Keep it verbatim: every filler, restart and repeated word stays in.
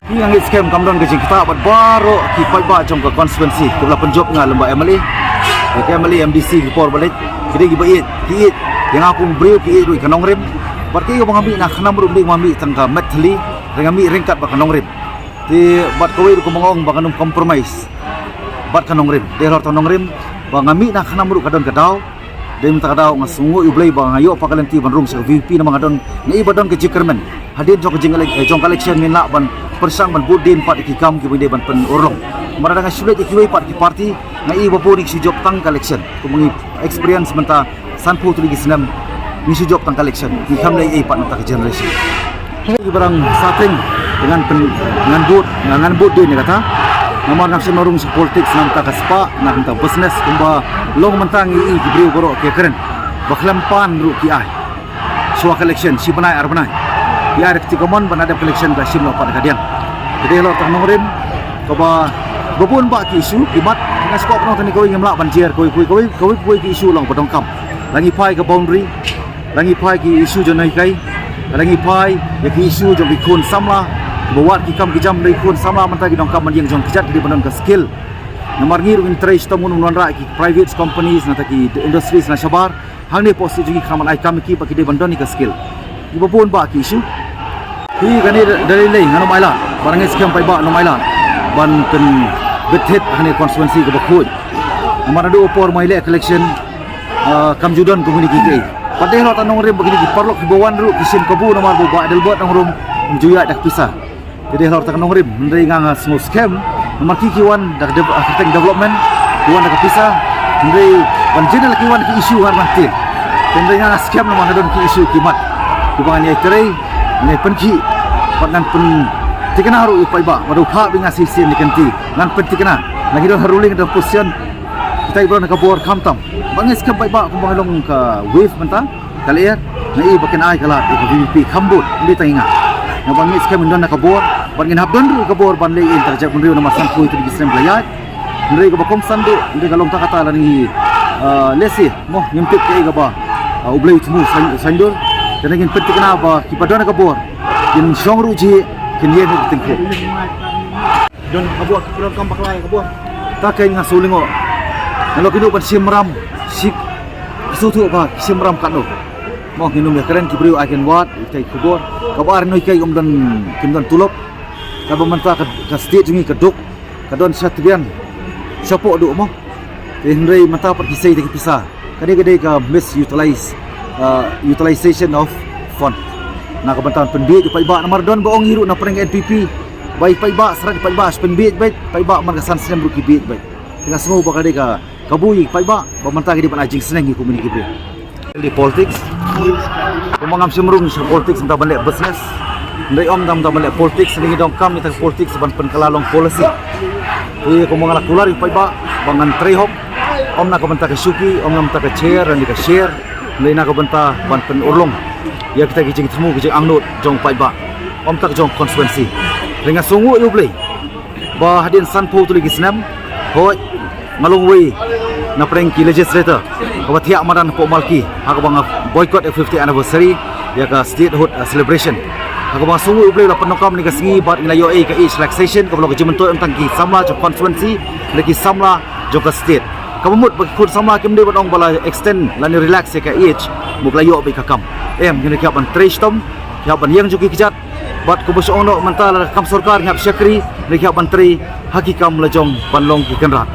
Ki nga ngeit skhem kam don ka jingktah bad baroh ki paidbah jong ka constituency kiba la pynjop nga lem bad M L A, ki M L A, M D C ki por ba leit, ki dei kiba ïeit, ki ïeit ïa nga kum u briew, ki ïeit ruh ïa ka nongrim. Bad kaei kaba nga mih na khnam ruh ym dei ba nga mih tang ka met thylli, hynrei nga mih ryngkat bad ka nongrim. Te bad kawei ruh kumba nga ong ba ngan ym compromise bad ka nongrim. Te halor tang nongrim, ba nga mih na khnam ruh ka don ka daw. Dei mynta ka daw nga sngewnguh ïa U Blei ba nga ïoh pat ka lynti ban rung sha ka V P P namar nga don, nga i ba don ka jingkyrmen. Hadien jong ka jing-, eh, jong ka election ngin lah ban pyrshang ban bud dien pat ïa ki kam kiba ngi dei ban pynurlong. Namar lada nga shu leit ïa kiwei pat ki party, nga i ba bun ngi shu jop tang ka election. Kumba ngi experience mynta sanphew tylli ki snem ngi shu jop tang ka election, ngi kham leh ei pat na kata ka generation. Ki barang sating, ngan pyn, ngan bud, ngan, ngan bud dien ïa kata. Namar ngam shym la rung sha politics na ka bynta ka spah, na ka bynta business, kumba long mynta ngi i ki briew baroh ki kren ba khlem pan ruh ki ai shuwa ka election, shi bnai ar bnai ki ai da ka jingkmen, ban ïa dep ka election ka shim noh pat da ka diang. Te dei halor tang nongrim kaba, ba bun bah ki issue ki mat. Nga sngewbha ban ong tang ïa kawei, ngim lah ban jer kawei kawei, kawei kawei kawei ki issue long ba donkam. La ngi phai ka boundary, la ngi phai ki issue jong nonghikai, la ngi phai ïa ki issue jong ki khun samla ba wad ki kam ki jam. Hynrei ki khun samla mynta ki donkam ban ïeng jong ki jait, ki dei ban don ka skill. Namar ngi ruh ngin trei shitom, ngun wanrah ïa ki private companies nangta ki industries na shabar. Hangne post jong ngi khnang ban ai kam ïa ki ba ki dei ban don ïa ka skill. Kiba bun bah ki issue. Hi kane da, da lei lei ngan ym ailad, ba nga ngeit skhem paidbah ngan ym ailad ban pynbit thit hangne constituency kaba khuid. Namar naduh u por ma ïaleh election, ah, kam ju don kumne ki kaei. Pat dei halor tang nongrim ba kine ki paralok kiba wan ruh ki shim kabu namar ba u Bah Adelbert Nongrum um ju ïaid da ka pisa. Te dei halor tang nongrim, hynrei nga nga sngew skhem namar ki ki wan da ka dev-, ah, kyrteng development, ki wan da ka pisa. Hynrei ban jin la ki wan ki issue ngan ban tieng. Hynrei nga nga skhem namar nga don ki issue ki mat kiba ngan ïai trei, ngan ïai pynkhih, bad ngan pynthikna ruh ïa u paidbah, bad u paidbah ba nga shisien ne kynti ngan pynthikna. La ngi don ha ruling, da opposition, kita i ba don ha ka bor khamtam. Ba nga ngeit skhem paidbah kumba ngi long ka wave mynta ka lyer, nga i ba kin ai ka lad ïa ka V P P kham bud, ym dei tang ïa nga. Nga ba nga ngeit skhem ngin don ha ka bor, bad ngin hap don ruh ha ka bor ban leh ïa ka jaitbynriew namar sanphew tylli ki snem ba la ïaid. Hynrei kaba kongsan duh, hynrei ka long tang kata, la ngi, ah, lehse mo ngim tip kaei kaba, ah, U Blei u thmu sain, saindur. Te ngin pynthikna ba kiba don ha ka bor kin shong ruh jhieh, kin ïeng ruh tyngkhuh. Don ka bor, ki don kam bakla ïa ka bor. Ta kein nga shu lyngngoh. Nga la kynduh ban shim ram, shik, shu thuh ba shim ram katno. Mo ngin ym ïakren, ki briew ai kin wad ïa ki khubor. Kaba ar, nonghikai um don, kim don tulop. Kaba mynta ka, ka state jong ngi ka duk, ka don sha tbian, shapoh duh mo. Te hynrei mynta pat ki sei da ki pisa. Kane ka dei ka misutilize, uh, utilization of fund. Na ka bynta ban pynbieit u paidbah, namar don ba ong hi ruh na pdeng N P P ba i paidbah, syreit i paidbah shu pynbieit beit, paidbah man ka san snem ruh ki bieit beit. Te nga sngew ba ka dei ka kabu ïa i paidbah ba mynta ki dei ban ai jingsneng ïa kumne ki briew. Di politics. Kumba ngam shym rung sha politics mynta ban leh business. Hynrei ym tang mynta ban leh politics, hynrei ngi donkam ïa ka politics ban pynkylla long policy. Te kumba nga la kular ïa i paidbah ba ngan trei hok, ym na ka bynta ka shuki, ym na ka bynta ka chair lane ka share, hynrei na ka bynta ban pynurlong ïa kita ki jingthmu, ki jingangnud jong paidbah, ym tang jong constituency. Hynrei nga sngewnguh ïa U Blei ba hadien sanphew tylli ki snem, hooid, nga long uwei na pdeng ki legislator kaba thiah madan hapoh Malki ha kaba nga boycott ïa ka fiftieth anniversary ïa ka statehood, uh, celebration. Ha kaba nga sngewnguh ïa U Blei, la pyndonkam ïa ka sngi bad ngi la ïoh ïa ka age relaxation kaba long ka jingmyntoi ym tang ki samla jong constituency, hynrei ki samla jong ka state. Kaba mut ba ki khun samla kim dei ban ong ba la extend lane relax ïa ka age, mut la ïoh beit ka kam. Em, ngi la ki hap ban trei shitom, ki hap ban ïeng jong ki kjat. Bad kumba shu ong noh mynta, la ka kam sorkar ngi hap shakri, ngi hap ban trei ha ki kam la jong ban long ki kynrad.